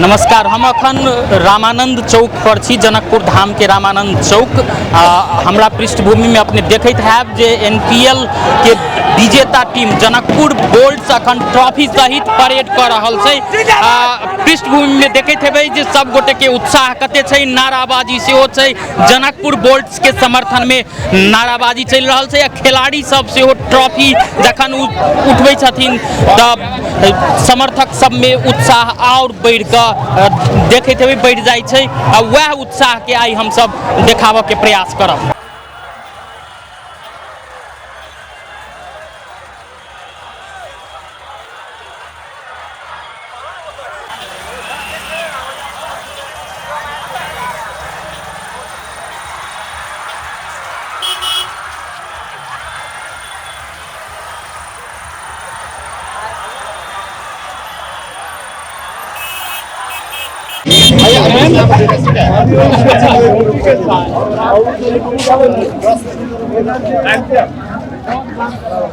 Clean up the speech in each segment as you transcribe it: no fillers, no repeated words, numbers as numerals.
नमस्कार, हम अखन रामानंद चौक पर छी, जनकपुर धाम के रामानंद चौक। हमरा पृष्ठभूमि में अपने देखैत हैब जे एनपीएल के विजेता टीम जनकपुर बोल्ट्स अखन ट्रॉफी सहित परेड कऽ रहल छै। पृष्ठभूमि में देखैत हेबै जे सब गोटे के उत्साह कते छै, नाराबाजी सेहो छै। जनकपुर बोल्ट्स के समर्थन में नाराबाजी चलि रहल छै आ खिलाड़ी सब सेहो ट्रॉफी जखन उठबै छथिन तऽ समर्थक सबमे उत्साह आओर बढ़ि कऽ देखैत हेबै बढ़ि जाइ छै आ वएह उत्साहके आइ हमसब देखाबऽके प्रयास करब।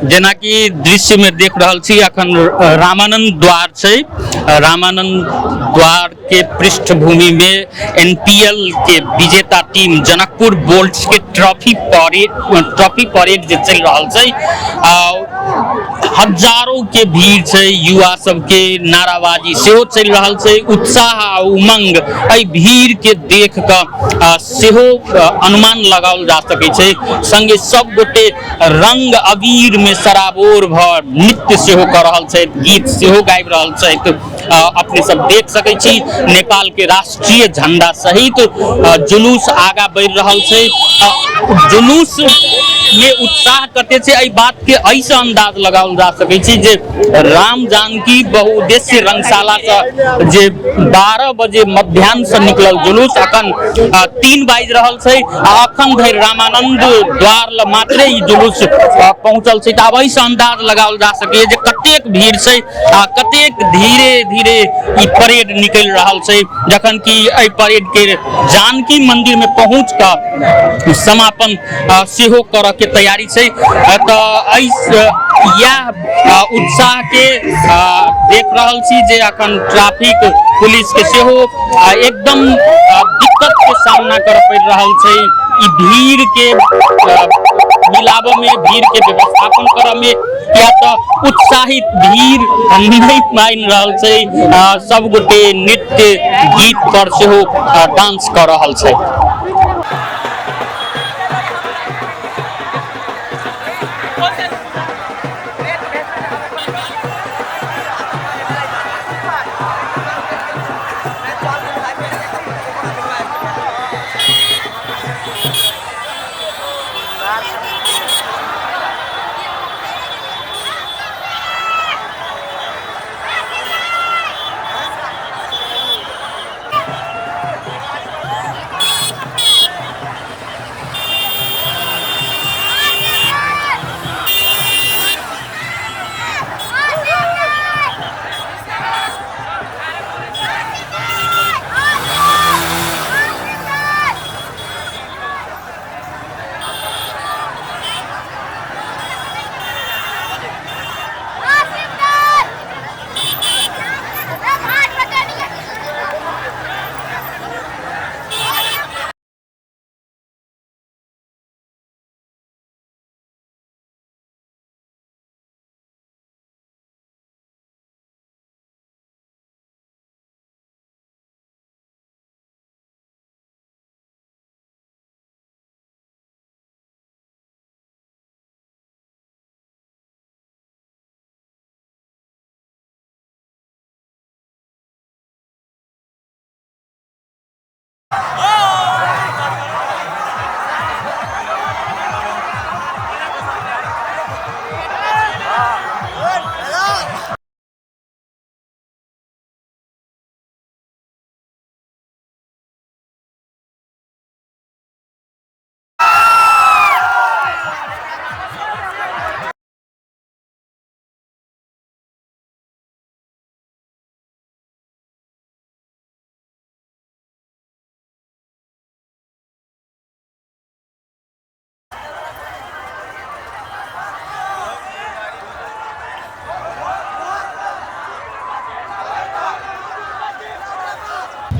जेनाकि दृश्यमे देख रहल छी, अखन रामानंद द्वार छै। रामानंद द्वार के पृष्ठभूमि में एनपीएल के विजेता टीम जनकपुर बोल्ट्स के ट्रॉफी परेड जे चलि रहल छै, हजारों के भीड़ छै, युवा सबके नाराबाजी सेहो चलि रहल छै। उत्साह आ उमंग एहि भीड़ के देख कऽ सेहो अनुमान लगाओल जा सकै छै। संगे सब गोटे रंग अबीर में सराबोर भऽ नृत्य सेहो कऽ रहल छथि, गीत सेहो गाबि रहल छथि। अपने सब देख सकै छी नेपाल के राष्ट्रीय झंडा सहित जुलूस आगा बढ़ि रहल छै। जुलूस में उत्साह कते छै एहि बात के एहिसँ अंदाज लगाओल जा सकै छै जे राम जानकी बहुउद्देश्य रंगशाला से जे 12 बजे मध्याह्न से निकलल जुलूस अखन 3 बाजि रहल छै आ अखन धरि रामानंद द्वार ल मात्रे ई जुलूस पहुंचल छै। तऽ आब एहिसँ अंदाज लगाओल जा सकैए जे कतेक भीड़ छै आ कतेक धीरे धीरे ई परेड निकलि रहल छै, जखन कि एहि परेड के जानकी मंदिर में पहुंच कऽ समापन सेहो करऽ के तैयारी छै। तऽ एहि इएह उत्साह के देख रहल छी जे अखन ट्रैफिक पुलिस के सेहो एकदम दिक्कत के सामना करऽ पड़ि रहल छै। ई भीड़ के मिलाबऽ में, भीड़ के व्यवस्थापन करऽ में, किया तऽ उत्साहित भीड़ नहि मानि रहल छै। सब गोटे नृत्य गीत पर सेहो डांस कऽ रहल छै।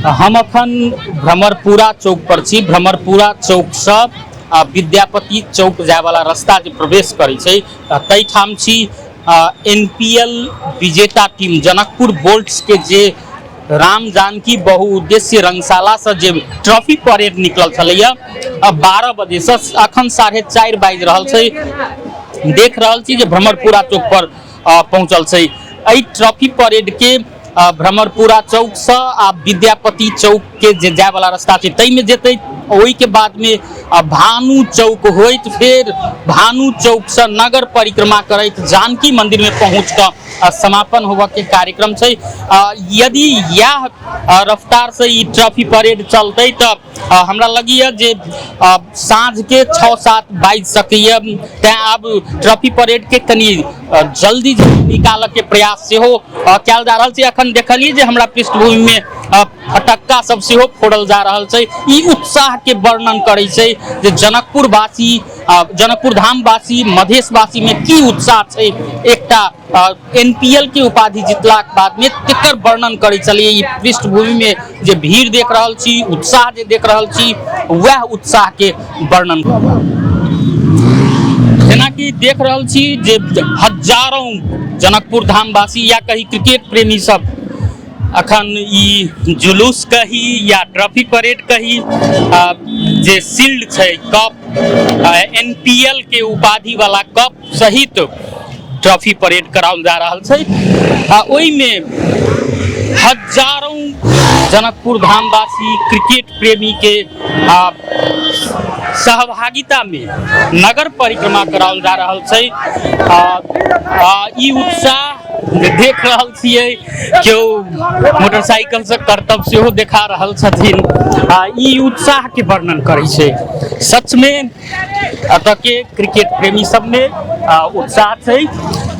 हम अखन भ्रमरपुरा चौक पर छी। भ्रमरपुरा चौकसँ विद्यापति चौक जायवला रास्ता जे प्रवेश करै छै ताहिठाम छी। एनपीएल विजेता टीम जनकपुर बोल्ट्स के जे राम जानकी बहुउद्देश्य रंगशालासँ जे ट्रॉफी परेड निकलल छलैया 12 बजेसँ, अखन 4:30 बाजि रहल छै। देख रहल छी जे भ्रमरपुरा चौक पर पहुँचल छै। एहि ट्रॉफी परेड के भ्रमरपुरा चौकसँ आ विद्यापति चौक के जे जायवला रास्ता छै ताहिमे जेतै, ओहिके बादमे भानु चौक होइत फेर भानु चौकसँ नगर परिक्रमा करैत जानकी मंदिरमे पहुँच कऽ समापन होबऽके कार्यक्रम छै। यदि इएह रफ्तारसँ ई ट्रॉफी परेड चलतै तऽ हमरा लगैए जे साँझके 6-7 बाजि सकैए। तैँ आब ट्रॉफी परेडके कनि जल्दी निकालऽके प्रयास सेहो कयल जा रहल छै। अखन देखलियै जे हमरा पृष्ठभूमिमे फटक्का सब सेहो फोड़ल जा रहल छै। ई उत्साहके वर्णन करै छै जे जनकपुरवासी, जनकपुर धामवासी, मधेशवासीमे की उत्साह छै। एकटा एनपीएल के उपाधि जितलाक बादमे तेकर वर्णन करै छलियै। ई पृष्ठभूमिमे जे भीड़ देख रहल छी, उत्साह जे देख रहल छी, वएह उत्साहके वर्णन। जेनाकि देख रहल छी जे हजारों जनकपुर धामवासी या कही क्रिकेट प्रेमी सब अखन ई जुलूस कही या ट्रॉफी परेड कही, जे शील्ड छै, कप, एनपीएल के उपाधि वाला कप सहित ट्रॉफी परेड कराओल जा रहल छै आ ओहिमे हजारों जनकपुर धामवासी क्रिकेट प्रेमी के सहभागिता में नगर परिक्रमा कराओल जा रहल छै। आ ई उत्साह जे देख रहल छियै, केओ मोटरसाइकिल से करतब सेहो देखा रहल छथिन आ ई उत्साह के वर्णन करै छै। सच में एतऽ के क्रिकेट प्रेमी सबमे उत्साह छै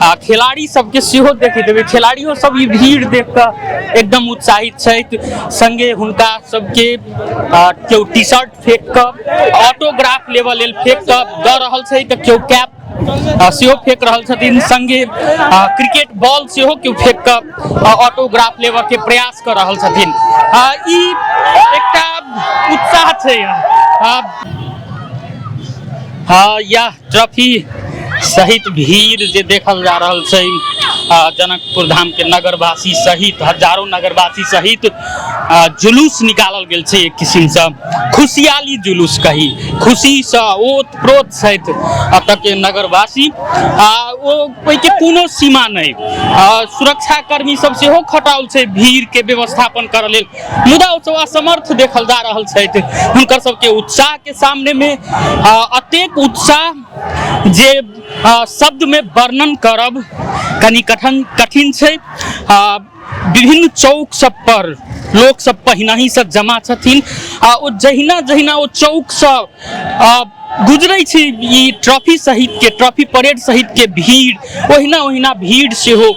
आ खिलाड़ी सबके सेहो देखैत हेबै, खिलाड़ियो सब ई भीड़ देख कऽ एकदम उत्साहित छथि। संगे हुनका सबके केओ टी शर्ट फेंक कऽ ऑटोग्राफ लेबऽ लेल फेंक कऽ दऽ रहल छै तऽ केओ कैप सेहो फेंक रहल छथिन। संगे क्रिकेट बॉल सेहो केओ फेंक कऽ ऑटोग्राफ लेबऽ के प्रयास कऽ रहल छथिन। ई एकटा उत्साह छै। हाँ, यह ट्रॉफी सहित भीड़ जे देखल जा रहल छै, जनकपुर धाम के नगरवासी सहित हजारों नगरवासी सहित जुलूस निकालल गेल छै। एक किसिमसँ खुशियाली जुलूस कही, खुशीसँ ओत प्रोत छथि एतऽ के नगरवासी आ ओ ओहिके कोनो सीमा नहि। सुरक्षाकर्मी सब सेहो खटाओल छै भीड़ के व्यवस्थापन करऽ लेल, मुदा ओ सब असमर्थ देखल जा रहल छथि हुनकर सबके उत्साह के सामने में। अतेक उत्साह जे शब्द में वर्णन करब कनि कठिन छै। विभिन्न चौक सब पर लोक सब पहिनहि से जमा छथिन आ ओ जहिना जहिना ओ चौक से गुजरै छै ई ट्रॉफी सहित के ट्रॉफी परेड सहित के भीड़, ओहिना ओहिना भीड़ सेहो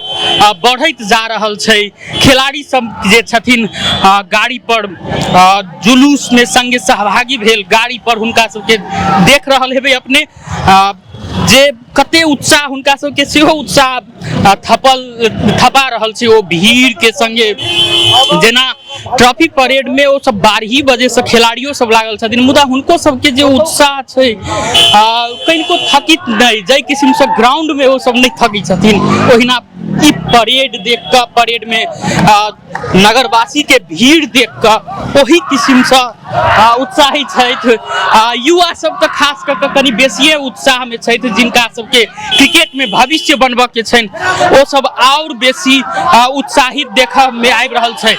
बढ़ैत जा रहल छै। खिलाड़ी सब जे छथिन गाड़ी पर जुलूस में संगे सहभागी भेल गाड़ी पर हुनका सबके देख रहल हेबै अपने जे कते उत्साह हुनका सबके सेहो उत्साह थपा रहल छै ओ भीड़ के संगे। जेना ट्रॉफी परेड में ओ सब 12 बजे से खिलाड़ियो सब लागल छथिन, मुदा हुनको सबके जे उत्साह छै कनिको थकित नहि। जाहि किस्म से ग्राउंड में ओ सब नहि थकै छथिन, ओहिना ई परेड देख कऽ, परेड में नगरवासी के भीड़ देख कऽ ओही किस्म से उत्साहित छथि। युवा सब तऽ खास कऽ कऽ कनि बेसिए उत्साह में छथि, जिनका सबके क्रिकेट में भविष्य बनबऽ के छनि ओ सब आओर बेसी उत्साहित देखऽ में आबि रहल छथि।